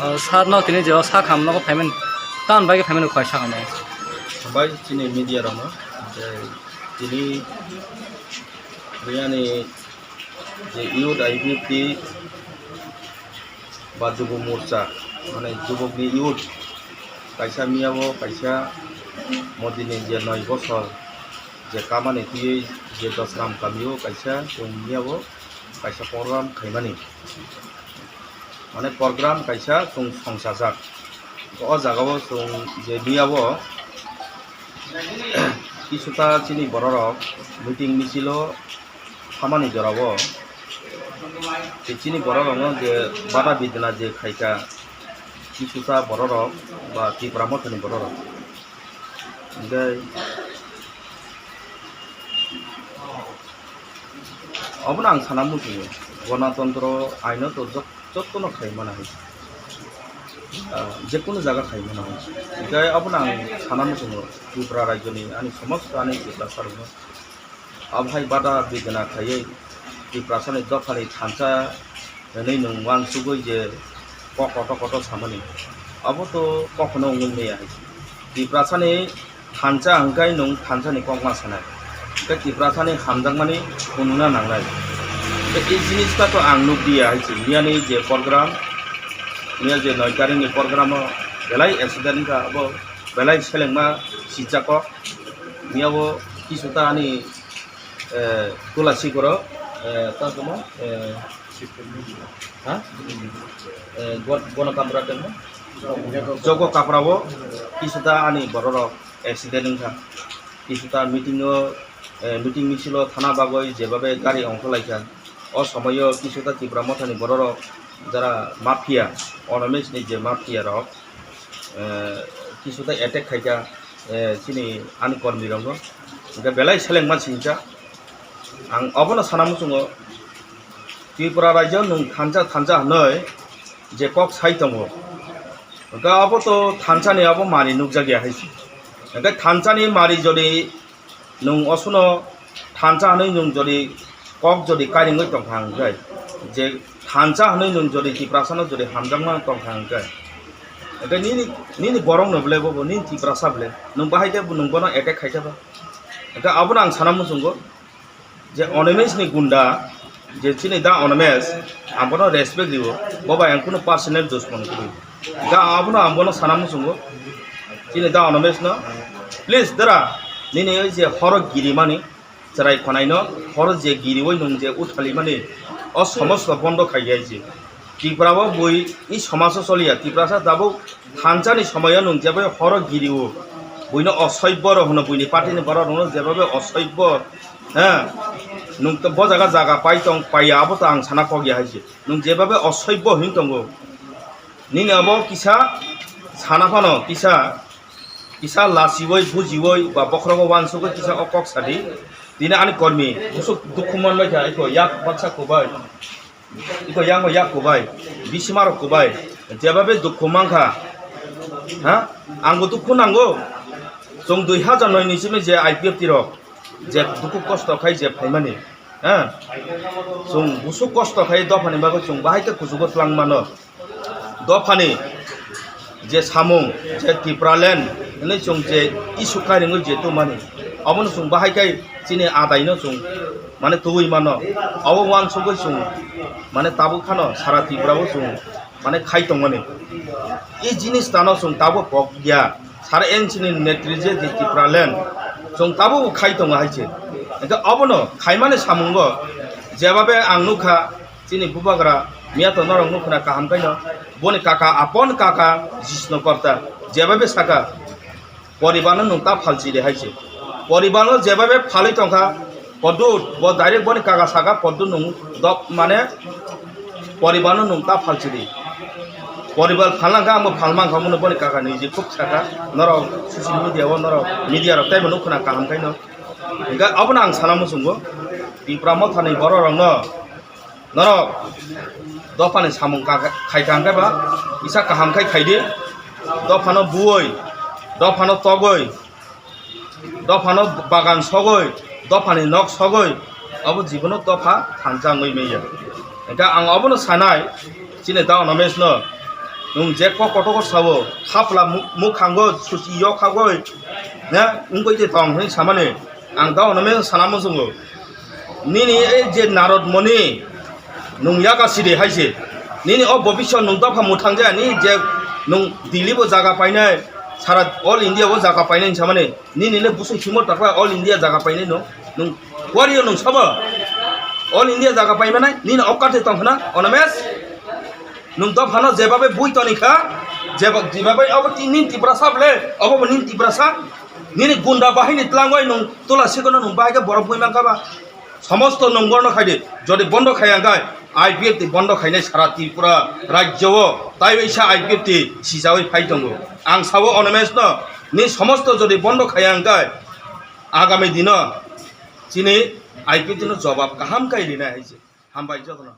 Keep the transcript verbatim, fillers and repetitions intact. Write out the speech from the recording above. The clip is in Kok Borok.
Sir no tini je o sak ham nogo phaimani, tamoni bagwi phaimani koi sak ham nogo. Hambai chini media rokno je tini riyani je youth I P F T ba Jubo Morcha, mane jubokni youth kaisa miyabo kaisa Modini je noi bosor je kamani twiwi je Dosram kamio kaisa chwng miyabo kaisa program khaimani. Mane program kaisa chwng songchajak. O jagao chwng je miyabo kisuta chini bororok meeting michilo thamani jorao tei chini bororokno je bada bidna je khaika kisuta bororok ba Tipra Mothani bororok. Hingke obono ang sana muchungo, gonatantro aino to jot-, jottono khai mano hai. Ah, jekunu jaga khai mano hai. Hingke obono ang sana muchungo, Tripura rajyoni ani somosto ani Tiprasa rokno. Abo hai bada bidna khaiwi Tiprasani dophani thansa hwnwi nwng uansugwi je kok kotor kotor samani, abo to kokno wngwi maya hai. Tiprasani thansa hwnkhe nwng thansani kok ma sanai, tei Tiprasani hamjakmani phunukna nangnai. Tei ei jinis ta to ang nukliya hai se, miyani je program, miya je noi tarikni program o belai accident wngkha, abo belai selengma sijak kok. Miyabo kisuta ani eh, Tulasi borok, eh, ta tongmo, eh, ha? Eh, Bon-, Bono Kapra tongmo? Jogo Kapra o kisuta ani bororok accident wngkha. Kisuta meeting o, eh, meeting misil o thana bagwi jebabe gari ongkhorlaikha. O somoio kisuta Tipra Mothani bororok jara mafia, Onomes ni je mafia rok, eh, kisuta attack khaikha, eh, chini ani kormi rokno. Hingke belai selengma singcha. Ang obono sana muchungo, Tripura rajyo nwng thansa thansa hwnwi je kok sai tongo. Hingke abo to thansani abo mari nukjakya hai se. Hingke thansani mari jodi nwng osuno thansa hwnwi nwng jodi kok jodi kairingwi tongkha hwnkhe, je thansa hwnwi nwng jodi Tiprasano jodi hamjakma tongkha hwnkhe, hwnkhe nini, nini borokno bwle bobo, nini Tiprasa bwle, nwng bahai khe nwng bono attack khaikha ba? Hwnkhe abono ang sana muchungo je Onomesni gunda, je chini da Onomes, ang bono respect rio, bo bai ang kunu personal dushman kwrwi. Da abono ang bono sana muchungo, chini da Onomes no, please dara, nini oi je horo giri mani, chwrai khonai no horo je giri oi nwng je uthali mani, o somosto bondo khai gai je. Tripura o bui i somajo soliya, Tiprasa tabuk thansa ni somoyo nwng jeba horo giri o, buino osoibbo ro hwno, buini party ni borok rok no jeba osoibbo, ha, nwng to bo jaga jaga pai tong paiya, abo to ang sana kok ya hai se. Nwng jebabe osoibbo hwn tongo, nini abo kisa sana phano kisa, kisa lasiwoi bujiwoi ba bokhorogo wansugoi kisa o kok sadi. Tini ani kormi busuk dukhu manbai kha, iko yak baksa kubai, iko yang yak kubai, bisima rok kubai, jebabe dukhu mankha, ha, angbo dukhu nango. Chwng dui hajar noi ni simi je I P F T rok je dukhu kosto khai je phaimani, ha, chwng busuk kosto khai dophani bagwi chwng bahai khe kuchugo twlang mano. Dophani je samung, je Tipraland hwnwi chwng je issue kairingwi je tongmani, obono chwng bahai khe chini adaino chwng mane tubui mano. Obo wansugwi chwng mane tabuk phano sara Tripura o chwng mane khai tongmani. I jinis tano chwng tabuk pok ya. Sar N C ni netri je, je Tipraland chwng tabuk khai tongo hai se. Hwnkhe obono khaimani samungo jebabe ang nukha, chini bubagra miya to norok nukha na kaham khaino, boni kaka, apon kaka Jishnu Korta jebabe saka, poribarno nwng ta phalchi de hai se. Poribarno jebabe phalwi tongkha, Poddut, bo direct boni kaka saka, Poddut nwng dok, mane, poribarno nwng ta phalchidi. Poribar phalnangkha, angbo phalmang kha, mano boni kaka niji khuk saka, norok social media o, norok media rok teibo nukho na kaham khaino. Hingkhe abono ang sana muchungo, Tipra Mothani borok rokno, norok dophani samung ka-, khaikha hingkhe ba, kisa kaham khai khaidi, dophano buoi, dophano togoi, dophano bagan sogoi, dophani nok sogoi, abo jibono dopha thansa wngwi manya. Hingkhe ang obono sanai, chini da Onomes no, Nwng je kok kotor kok sao, khapla mu-, mukhango susi yok khagoi, ne, wngoi je tong hwnwi samani, ang dono me sana muchungo. Nini ei je Narod Moni, nwng yaka sidi hai se. Nini o bobisyo nwng dopha muthang je, ni je nwng Delhi bo jaga painai, sara all India bo jaga painai samani. Nini le busung simo takla all India jaga painai no. Nwng warrior nwng sabo. All India jaga paimanai, nini okate tong khna, Onomesh. Nwng dophano jebabe bui toni kha, jeba-, jebabe obo ti-, nini Tiprasa ble, obo bo nini Tiprasa. Nini gunda bahini tlangoi nwng tula sikono nwng bahai khe borok bui mankha ba. Somosto nwng bondo khai di. Jodi bondo khai ang khai, I P F T bondo khainai sara Tripura rajyo o. Tai waisa I P F T sijaui phai tongo. Ang sabo Onomesh no, ni somosto jodi bondo khai ang khai, agami dino chini I P F T no jobab kaham khai rinai hai se. Hambai jotono.